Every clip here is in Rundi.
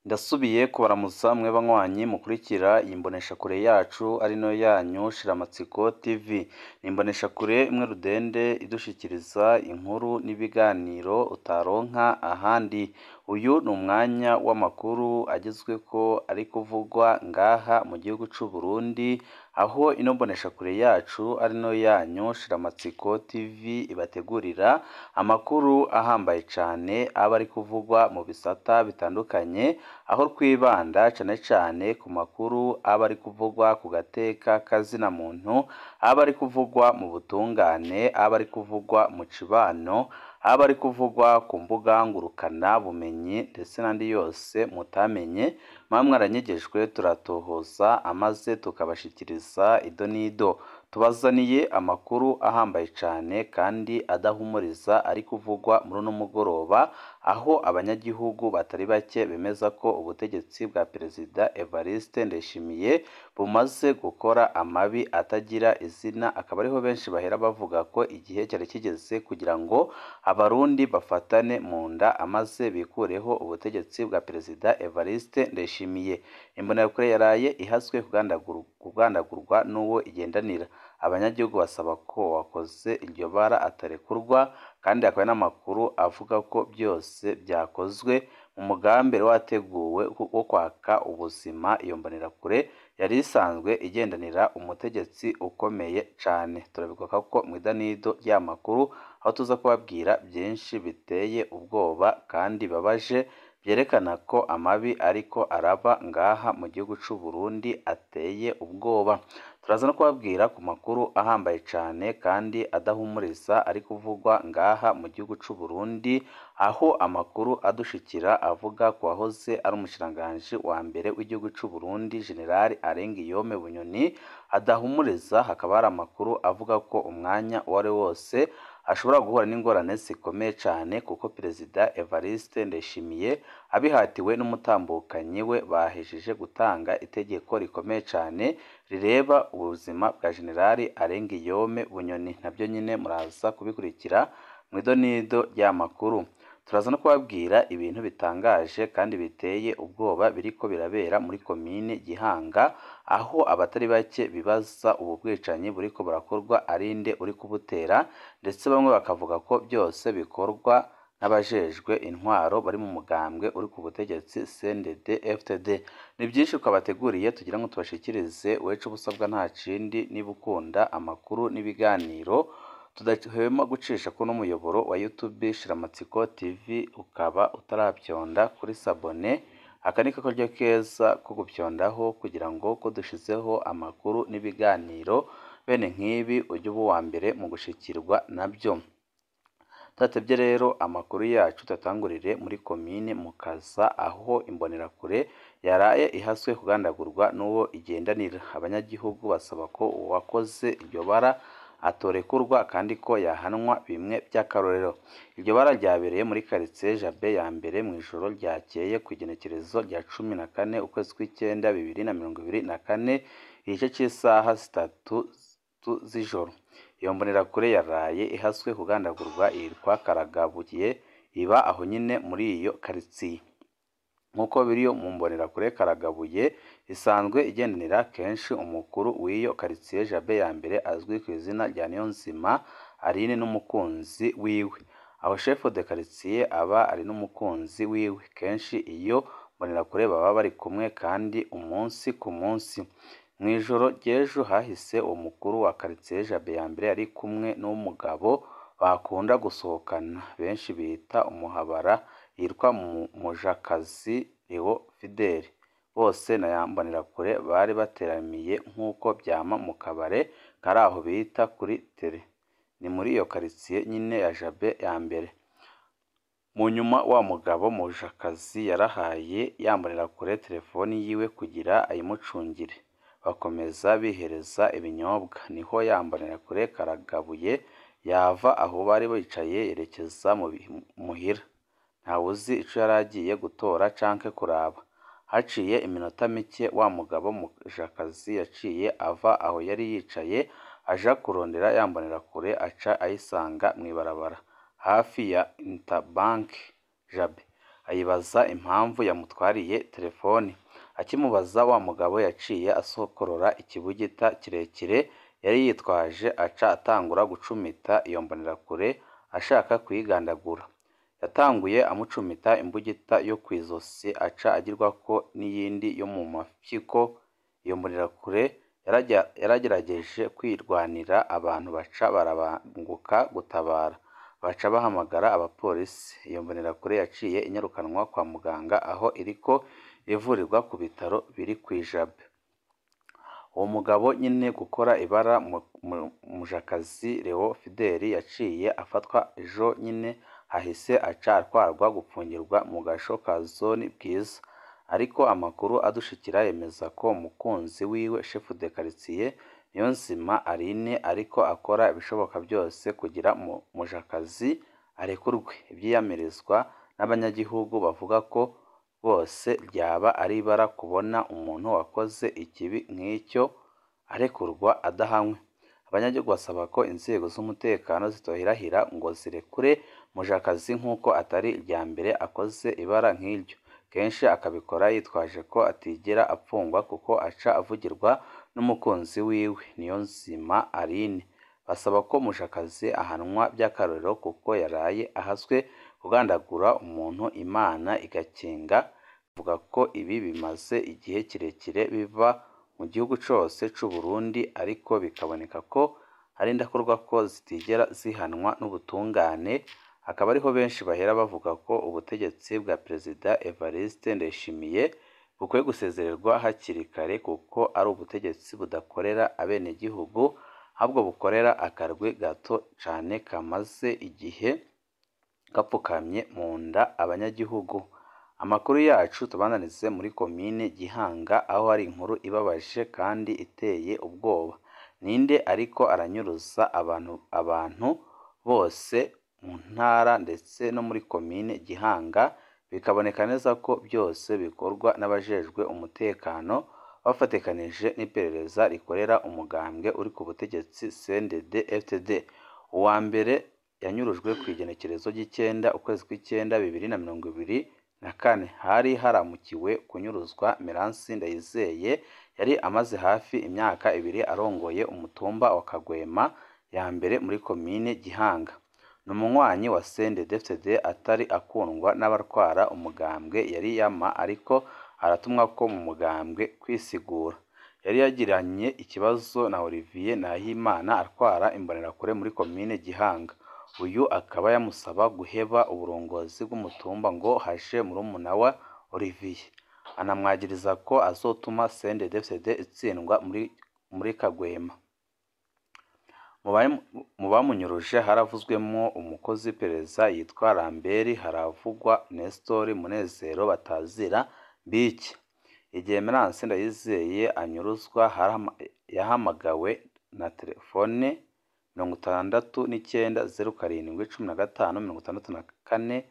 Ndasubiye kubaramutsa mwe banywanyi mukurikira iyi mboneshakure yacu ari nayo yanyu Shiramatsiko TV. Ni imboneshakure imwe rudende idushikiriza inkuru n'ibiganiro utaronka ahandi. Uyu ni umwanya w'amakuru agezweko ari kuvugwa ngaha mu gihugu c'u Burundi, aho ino mboneshakure yacu ari nayo yanyu Shiramatsiko TV ibategurira amakuru ahambaye cane aba ari kuvugwa mu bisata bitandukanye, aho twibanda cane cane ku makuru aba ari kuvugwa ku gateka kazina muntu, aba ari kuvugwa mu butungane, aba ari kuvugwa mu cibano, aba ari kuvugwa ku mbuga ngurukana bumenyi ndetse n'andi yose mutamenye, muba mwaranyegejwe turatohoza amaze tukabashikiriza ido n'ido. Tubazaniye amakuru ahambaye cane kandi adahumuriza ari kuvugwa muri uno mugoroba, aho abanyagihugu batari bake bemeza ko ubutegetsi bwa Perezida Evariste Ndayishimiye bumaze gukora amabi atagira izina, akaba ariho benshi bahera bavuga ko igihe cyari kigeze kugira ngo Abarundi bafatane mu nda amaze bikureho ubutegetsi bwa Perezida Evariste Ndayishimiye. Imbonerakure yaraye ihaswe kugandagurwa n'uwo igendanira. Abanyagihugu basaba ko uwakoze iryo bara atarekurwa, kandi hakaba n'amakuru avuga ko byose byakozwe mu mugambi wari wateguwe wo kwaka ubuzima iyo mbonerakure yari isanzwe igendanira umutegetsi ukomeye cane. Turabigaruka ko mw'idanido ry'amakuru, aho tuza kubabwira byinshi biteye ubwoba kandi bibabaje, vyerekana ko amabi ariko araba ngaha mu gihugu c'u Burundi ateye ubwoba. Turaza no kubabwira ku makuru ahambaye cane kandi adahumuriza ari kuvugwa ngaha mu gihugu c'u Burundi, aho amakuru adushikira avuga ku wahoze ari umushikiranganji wa mbere w'igihugu c'u Burundi General Alain-Guillaume Bunyoni adahumuriza, hakaba hari amakuru avuga ko umwanya uwo ari wose ashobora guhura n'ingorane zikomeye cane, kuko Perezida Evariste Ndayishimiye abihatiwe n'umutambukanyi we bahejeje gutanga itegeko rikomeye cane rireba ubuzima bwa General Alain-Guillaume Bunyoni. Navyo nyene muraza kubikurikira mw'idonido ry'amakuru. Turaza no kubabwira ibintu bitangaje kandi biteye ubwoba biriko birabera muri komine Gihanga, aho abatari bake bibaza ubu bwicanyi buriko burakorwa ari nde uri kubutera, ndetse bamwe bakavuga ko byose bikorwa n'abajejwe intwaro bari mu mugambwe uri ku butegetsi CNDD FDD. Ni byinshi twabateguriye tugira ngo tubashikirize, wecu ubusabwa nta kindi niba ukunda amakuru n'ibiganiro tudahwema gucisha kuno muyoboro wa YouTube Shiramatsiko TV, ukaba utaravyonda kuri sabone, aka ni karyo keza ko gupyondaho kugira ngo ko dushizeho amakuru n'ibiganiro bene nk'ibi ujye uba uwa mbere mu gushikirwa nabyo. Tudatevye rero amakuru yacu tuyatangurire muri komine Mukaza, aho imbonerakure yaraye ihaswe kugandagurwa n'uwo igendanira. Abanyagihugu basaba ko uwakoze iryo bara atorekurwa kandi ko yahanwa bimwe by'akarorero. Iryo bara ryabereye muri quartier Jabe ya mbere mw'ijoro ryakeye kw'igenekerezo rya 14 ukwezi kw'icenda 2024, igice c'isaha zitatu z'ijoro. Iyo mbonerakure yaraye ihaswe kugandagurwa yitwa Karagabuye, iba aho nyene muri iyo quartier. Nk'uko biri mu mbonerakure, Karagabuye isanzwe igendanira kenshi umukuru w'iyo quartier Jabe ya mbere azwi ku izina rya Niyonzima Aline n'umukunzi wiwe. Aho chef de quartier aba ari n'umukunzi wiwe. Kenshi iyo mbonerakure baba bari kumwe kandi umunsi ku munsi. Mw'ijoro ry'ejo hahise uwo mukuru wa quartier Jabe ya mbere yari kumwe n'umugabo bakunda gusohokana benshi bita umuhabara, yitwa Mujakazi Leo Fidele. Bose na ya mbonerakure bari bateramiye nk'uko vyama mu kabare kari aho bita kuri Tele. Ni muri iyo quartier nyene ya Jabe ya mbere. Mu nyuma wa mugabo Mujakazi yarahaye ya mbonerakure telefoni yiwe kugira ayimucungire. Bakomeza bihereza ibinyobwa. Niho ya mbonerakure Karagabuye yava aho bari bicaye yerekeza muhira. Ntawuzi ico yari agiye gutora canke kuraba. Haciye iminota mike wa mugabo Mujakazi yaciye ava aho yari yicaye aja kurondera ya mbonerakure, aca ayisanga mw'ibarabara hafi ya Interbank Jabe. ayibaza impamvu yamutwariye telefoni. Akimubaza wa mugabo yaciye asokorora ikibugita kirekire yari yitwaje aca atangura gucumita iyo mbonerakure ashaka kuyigandagura. Yatanguye amucumita imbugita yo kw'izosi aca agirwako n'iyindi yo mu mafyiko. Iyo mbonerakure yaragerageje kwirwanira, abantu baca barabanguka gutabara, baca bahamagara abapolisi. Iyo mbonerakure yaciye inyarukanwa kwa muganga aho iriko ivurirwa ku bitaro biri kw'ijabe. Uwo mugabo nyene gukora ibara Mujakazi Leo Fideli yaciye afatwa ejo nyene hahise aca atwarwa gupfungirwa mu gasho ka zone Bwiza. Ariko amakuru adushikira yemeza ko umukunzi wiwe chef de quartier Niyonzima Aline ariko akora ibishoboka byose kugira Mujakazi arekurwe. Ivyiyamirizwa n'abanyagihugu bavuga ko bose ryaba ari ibara kubona umuntu wakoze ikibi nk'icyo arekurwa adahanywe. Abanyagihugu basaba ko inzego z'umutekano zitohirahira ngo zirekure Mujakazi nk'uko atari irya mbere akoze ibara nk'iryo, kenshi akabikora yitwaje ko atigera apfungwa kuko aca avugirwa n'umukunzi wiwe Niyonzima Aline. Basaba ko Mujakazi ahanwa by'akarorero kuko yaraye ahaswe kugandagura umuntu Imana igakinga. Bavuga ko ibi bimaze igihe kirekire biva mu gihugu cose c'Uburundi, ariko bikaboneka ko hari indakorwako zitigera zihanwa n'ubutungane. Akaba ariho benshi bahera bavuga ko ubutegetsi bwa Perezida Evariste Ndayishimiye bukwiye gusezererwa hakiri kare kuko ari ubutegetsi budakorera abenegihugu, ahubwo bukorera akarwi gato cane kamaze igihe gapfukamye mu nda abanyagihugu. Amakuru yacu tubandanize muri komine Gihanga aho hari inkuru ibabaje kandi iteye ubwoba. Ninde ariko aranyuruza abantu bose mu ntara ndetse no muri komine Gihanga, bikaboneka neza ko byose bikorwa n'abajejwe umutekano bafatikanije n'iperereza rikorera umugambwe uri ku butegetsi CNDD-FDD. Uwa mbere yanyurujwe kw'igenekerezo ry'icenda ukwezi kw'icenda 2024, hari haramukiwe kunyuruzwa Meransi Ndayizeye yari amaze hafi imyaka ibiri arongoye umutumba wa Kagwema ya mbere muri komine Gihanga. Ni umunywanyi wa CNDD-FDD atari akundwa n'abatwara umugambwe yari yama ariko aratumwa ko mu mugambwe kwisigura. Yari yagiranye ikibazo na Olivier Nahimana atwara imbonerakure muri komine Gihanga. Uyu akaba yamusaba guheba uburongozi bw'umutumba ngo haje murumuna wa Olivier. Anamwagiriza ko azotuma CNDD-FDD itsindwa muri Kagwema. Mu bamunyuruje haravuzwemwo umukozi w'iperereza yitwa Lambert, haravugwa Nestor Munezero batazira Mbike. Igihe Meransi Ndayizeye anyuruzwa yahamagawe na telefone 69 07 15 64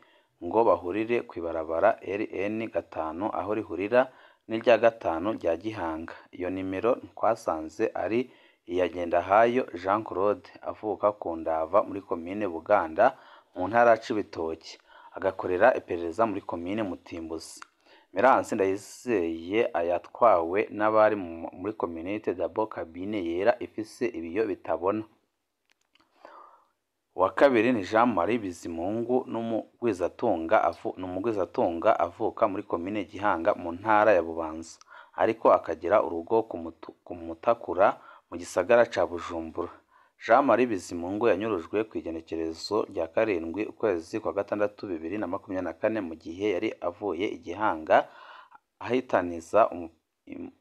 ngo bahurire kw'ibarabara RN 5 aho rihurira n'irya 5 rya Gihanga. Iyo nimero twasanze ari iya Ngendahayo Jean Claude avuka ku Ndava muri komine Buganda mu ntara ya Cibitoke, agakorera iperereza muri komine Mutimbuzi. Meransi Ndayizeye yatwawe n'abari muri communauté d'abo cabine yera ifise ibiyo bitabona. Uwa kabiri ni Jean Marie Bizimungu n'umugwizatunga avuka muri komine Gihanga mu ntara ya Bubanza, ariko akagira urugo ku Mutakura mu gisagara ca Bujumbura. Jean Marie Bizimungu yanyurujwe kw'igenekerezo rya 7 ukwezi kwa gatandatu 2024 mu gihe yari avuye i Gihanga ahitaniza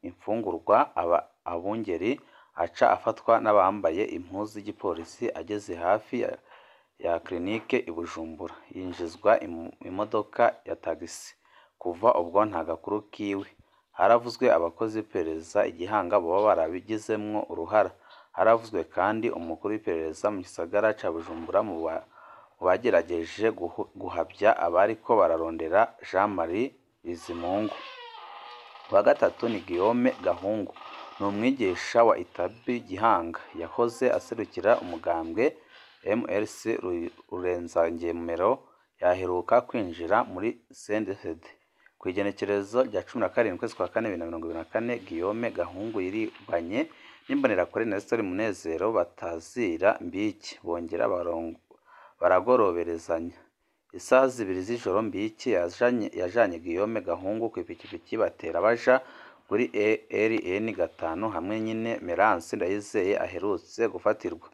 imfungurwa abungeri, aca afatwa n'abambaye impuzu z'igipolisi ageze hafi ya clinique i Bujumbura, yinjizwa imodoka ya tagisi. Kuva ubwo nta gakuru kiwe. Haravuzwe abakozi b'iperereza i Gihanga boba barabigizemwo uruhara. Haravuzwe kandi umukuru w'iperereza mu gisagara ca Bujumbura mu bagerageje guhabya abariko bararondera Jean Marie Bizimungu. Uwa gatatu ni Guillaume Gahungu, ni umwigisha wa Itabi Gihanga, yahoze aserukira umugambwe MRC Rurenzangemero, Yaheruka kwinjira muri CNDD-FDD. Kw'igenekerezo rya 17 ukwezi kwa kane 2024, Guillaume Gahungu yirigwanye n'imbonerakure Nestor Munezero batazira Mbiki, bongera baragoroberezanya. Isaha 2 z'ijoro Mbiki yajanye Guillaume Gahungu kw'ipikipiki batera baja kuri RN 5 hamwe nyene Merance Ndayizeye aherutse gufatirwa.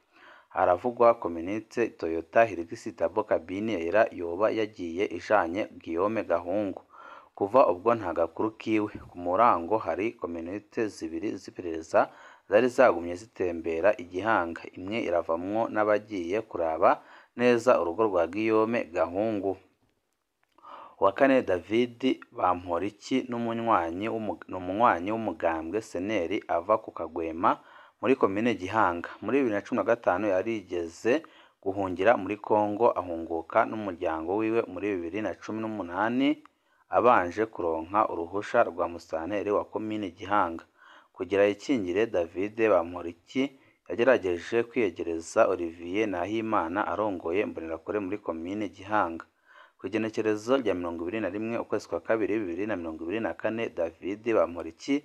Haravugwa community Toyota Hilux Double Cabine yera yoba yagiye ijanye Guillaume Gahungu. Kuva ubwo nta gakuru kiwe. Ku murango hari community zibiri z'iperereza zari zagumye zitembera i Gihanga, imwe iravamwo n'abagiye kuraba neza urugo rwa Guillaume Gahungu. Uwa kane David Bamporiki n'umunywanyi w'umugambwe Seneri ava ku Kagwema muri komine Gihanga. Muri 2015 yarigeze guhungira muri Kongo ahunguka n'umuryango wiwe muri 2018 abanje kuronka uruhusha rwa musitanteri wa komine Gihanga. Kugira yikingire, David Bamporiki yagerageje kwiyegereza Olivier Nahimana arongoye imbonerakure muri komine Gihanga. Kw'igenekerezo rya 21 ukwezi kwa kabiri 2024, David Bamporiki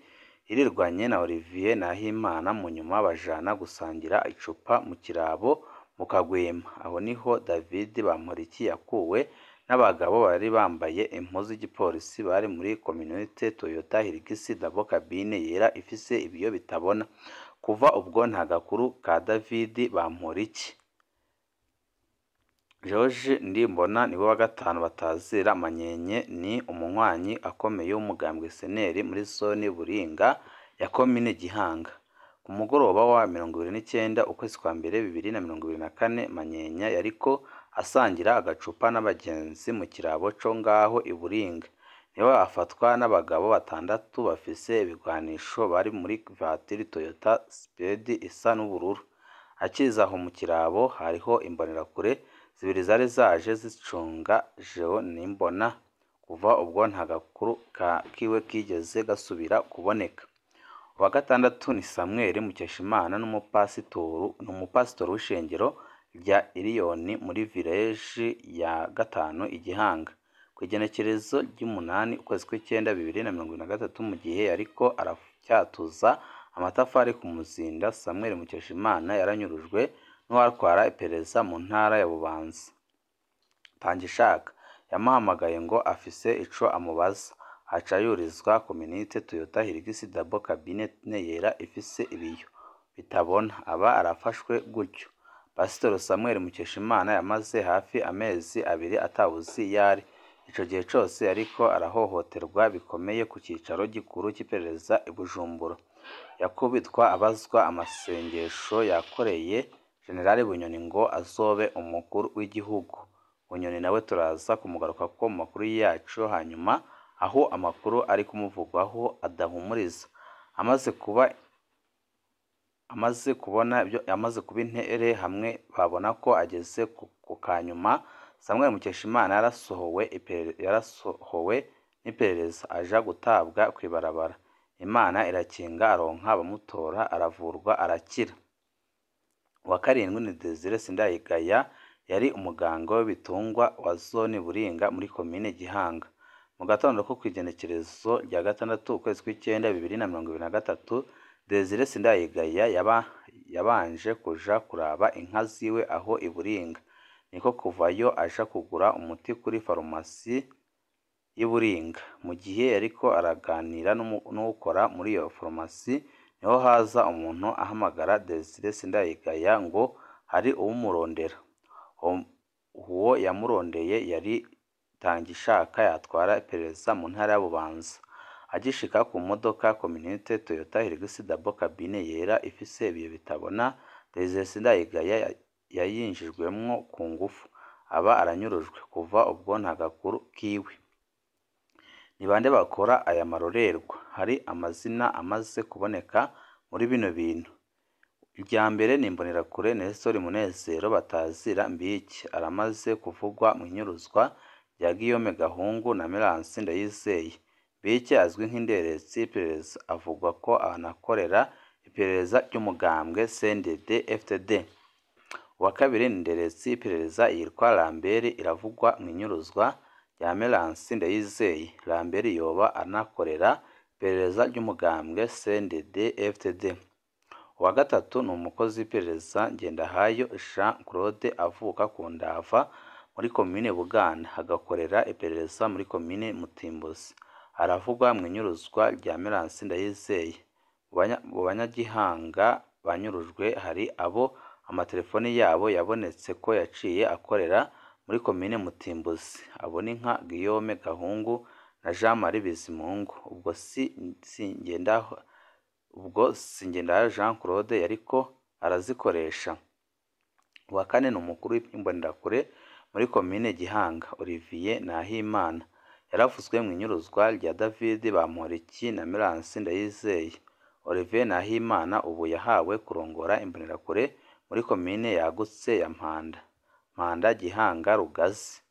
yirirwanye na Olivier Nahimana, mu nyuma bajana gusangira icupa mu kirabo mu Kagwema. Aho niho David Bamporiki yakuwe n'abagabo bari bambaye impuzu z'igipolisi bari muri community Toyota Hilux Double Cabine yera ifise ibiyo bitabona. Kuva ubwo nta gakuru ka David Bamporiki. George Ndimbona niwe wa gatanu batazira Manyenye, ni umunywanyi akomeye w'umugambwe Seneri muri zone Buringa ya komine Gihanga. Ku mugoroba wa 29 ukwezi kwa mbere 2024, Manyenya yariko asangira agacupa n'abagenzi mu kirabo co ngaho i Buringa. Niwe afatwa n'abagabo batandatu bafise ibigwanisho bari muri vatiri Toyota Speed isa n'ubururu. Akiza aho mu kirabo hariho imbonerakure zibiri zari zaje zicunga Jeo Nimbona. Kuva ubwo nta gakuru kiwe kigeze gasubira kuboneka. Uwa gatandatu ni Samuel Mukeshimana, n'umupasitori w'ishengero rya Iriyoni muri village ya 5 i Gihanga. Kw'igenekerezo ry'umunani ukwezi kw'icyenda 2023, mu gihe yariko aracyatuza amatafari ku Muzinda, Samuel Mukeshimana yaranyurujwe n'uwatwara iperereza mu ntara ya Bubanza. Tangishaka yamuhamagaye ngo afise ico amubaza, aca yurizwa community Toyota Hilux Double Cabine yera ifise ibiyo bitabona, aba arafashwe gutyo. Pasitoro Samuel Mukeshimana yamaze hafi amezi 2 atawuzi iyo ari. Ico gihe cose yariko arahohoterwa bikomeye ku cicaro gikuru cy'iperereza i Bujumbura. Yakubitwa abazwa amasengesho yakoreye General Bunyoni ngo azobe umukuru w'igihugu. Bunyoni nawe turaza kumugaruka ko mu makuru yacu hanyuma, aho amakuru ari kumuvugwaho adahumuriza. Amaze kubona ibyo amaze kuba intere hamwe babona ko ageze ku kanyuma, Samuel Mukeshimana yarasohowe n'iperereza aja gutabwa kw'ibarabara. Imana irakinga aronka abamutora aravurwa arakira. Uwa karindwi ni Desire Sindayigaya, yari umuganga w'ibitungwa wa zone Buringa muri komine Gihanga. Mu gatondo ko kw'igenekerezo rya 6 ukwezi kw'icyenda 2023, Desire Sindayigaya yabanje kuja kuraba inka ziwe aho i Buringa. Niko kuvayo aja kugura umuti kuri farumasi y'i Buringa. Mu gihe yariko araganira n'ukora muri iyo farumasi, niho haza umuntu ahamagara Desire Sindayigaya ngo hari uwumurondera. Uwo yamurondeye yari Tangishaka yatwara iperereza mu ntara ya Bubanza. Agishika ku modoka community Toyota Hilux Double Cabine yera ifise ibiyo bitabona, Desire Sindayigaya yayinjijwemwo ku ngufu, aba aranyurujwe. Kuva ubwo nta gakuru kiwe. Ni bande bakora aya marorerwa? Hari amazina amaze kuboneka muri bino bintu. Irya mbere ni imbonerakure Nestor Munezero batazira Mbiki, aramaze kuvugwa mu inyuruzwa rya Guillaume Gahungu na Merance Ndayizeye. Mbiki azwi nk'inderetsi y'iperereza, avugwa ko anakorera iperereza ry'umugambwe CNDD-FDD. Uwa kabiri ni Nderesi iperereza yitwa Lambert iravugwa mu inyuruzwa rya Meransi Ndayizeye. Lambert yoba anakorera iperereza ry'umugambwe CNDD-FDD. Uwa gatatu ni umukozi w'iperereza Ngendahayo Jean Claude avuka ku Ndava muri komine Buganda, agakorera iperereza muri komine Mutimbuzi. Aravugwa mu inyuruzwa rya Meransi Ndayizeye. Mu banyagihanga banyurujwe hari abo amatelefoni yabo yabonetse ko yaciye akorera muri komine Mutimbuzi. Abo ni nka Guillaume Gahungu na Jean Marie Bizimungu. Ubwo si Ngendahayo Jean Claude yariko arazikoresha. Uwa kane ni umukuru w'Imbonerakure muri komine Gihanga, Olivier Nahimana. Yaravuzwe mu inyuruzwa rya David Bamporiki na Meransi Ndayizeye. Olivier Nahimana ubu yahawe kurongora Imbonerakure muri komine yagutse ya Mpanda, Mpanda Gihanga Rugazi.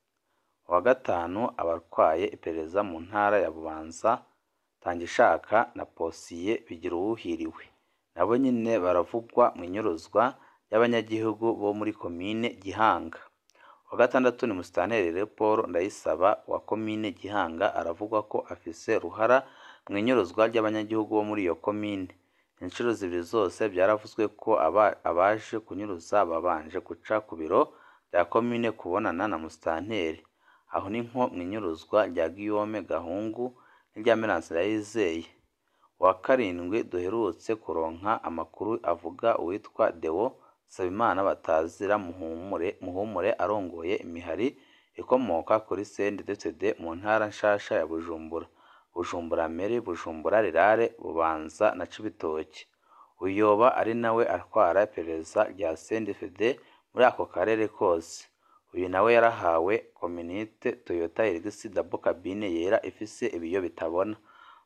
Uwa gatanu abatwaye iperereza mu ntara ya Bubanza, Tangishaka na Posiye Bigiruwuhiriwe, nabo nyine baravugwa mu inyuruzwa ry'abanyagihugu bo muri komine Gihanga. Uwa gatandatu ni Musitanteri Leopold Ndayisaba wa komine Gihanga, aravugwa ko afise uruhara mu inyuruzwa ry'abanyagihugu bo muri iyo komine. Inshuro zibiri zose byaravuzwe ko abaje kunyuruza babanje guca ku biro bya komine kubonana na musitanteri. Aho ni nko mu inyuruzwa rya Guillaume Gahungu n'irya Meransi Ndayizeye. Uwa karindwi duherutse kuronka amakuru avuga uwitwa Deo Nsabimana batazira Muhumure arongoye imihari ikomoka kuri CNDD-FDD mu ntara nshasha ya Bujumbura, Bujumbura Meri, Bujumbura Rirare, Bubanza na Cibitoke. Uyoba ari nawe atwara iperereza rya CNDD-FDD muri ako karere kose. Uyu nawe yarahawe kominite Toyota Hilux double cabine yera ifise ibiyo bitabona.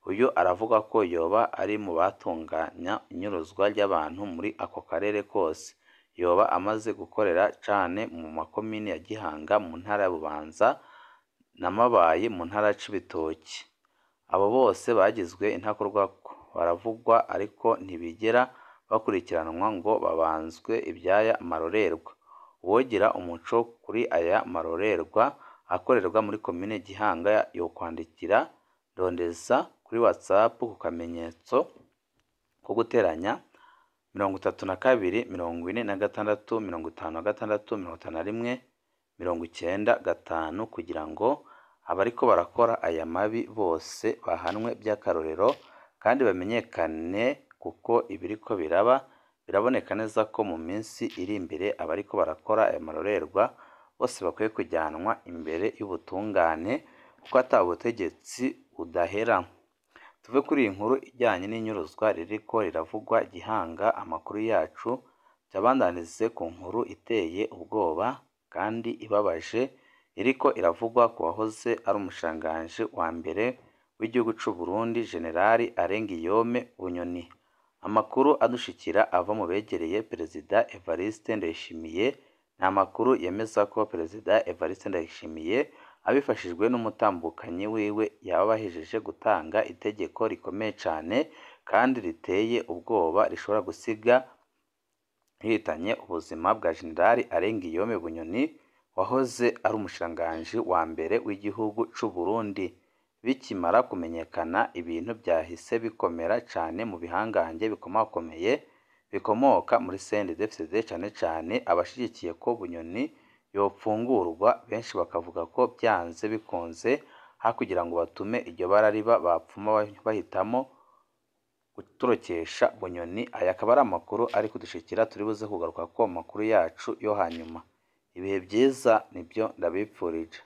Uyu aravuga ko yoba ari mu batunganya inyuruzwa ry'abantu muri ako karere kose. Yoba amaze gukorera cane mu makomine ya Gihanga mu ntara ya Bubanza na Mabayi mu ntara ya Cibitoke. Abo bose bagizwe intakorwako baravugwa ariko ntibigera bakurikiranwa ngo babanzwe iby'aya marorerwa. Uwogira umuco kuri aya marorerwa akorerwa muri komine Gihanga yokwandikira Ndondeza kuri WhatsApp ku kamenyetso ko guteranya 32 46 56 51 95 kugira ngo abariko barakora aya mabi bose bahanwe by'akarorero kandi bamenyekane, kuko ibiriko biraba biraboneka neza ko mu minsi iri imbere abariko barakora aya marorerwa bose bakwiye kujyanwa imbere y'ubutungane, kuko ata butegetsi budahera. Tuve kuri iyi nkuru ijyanye n'inyuruzwa ririko riravugwa Gihanga, amakuru yacu tuyabandanize ku nkuru iteye ubwoba kandi ibabaje iriko iravugwa ku wahoze ari umushikiranganji wa mbere w'igihugu c'u Burundi, Generali Alain Guillaume Bunyoni. Amakuru adushikira ava mu begereye Perezida Evariste Ndayishimiye ni amakuru yemeza ko Perezida Evariste Ndayishimiye abifashijwe n'umutambukanyi wiwe yaba bahejeje gutanga itegeko rikomeye cane kandi riteye ubwoba rishobora gusiga rihitanye ubuzima bwa Generali Alain Guillaume Bunyoni wahoze ari umushikiranganji wa mbere w'igihugu c'u Burundi. Bikimara kumenyekana, ibintu byahise bikomera cane mu bihangange bikomakomeye bikomoka muri CNDD-FDD, cane cane abashigikiye ko Bunyoni yopfungurwa, benshi bakavuga ko byanze bikunze ha kugira ngo batume iryo bara riba bapfuma bahitamo gutorokesha Bunyoni. Aya akaba ari amakuru ari kudushikira, turi buze kugaruka ko amakuru yacu yo hanyuma. Ibihe byiza nibyo ndabipfurije.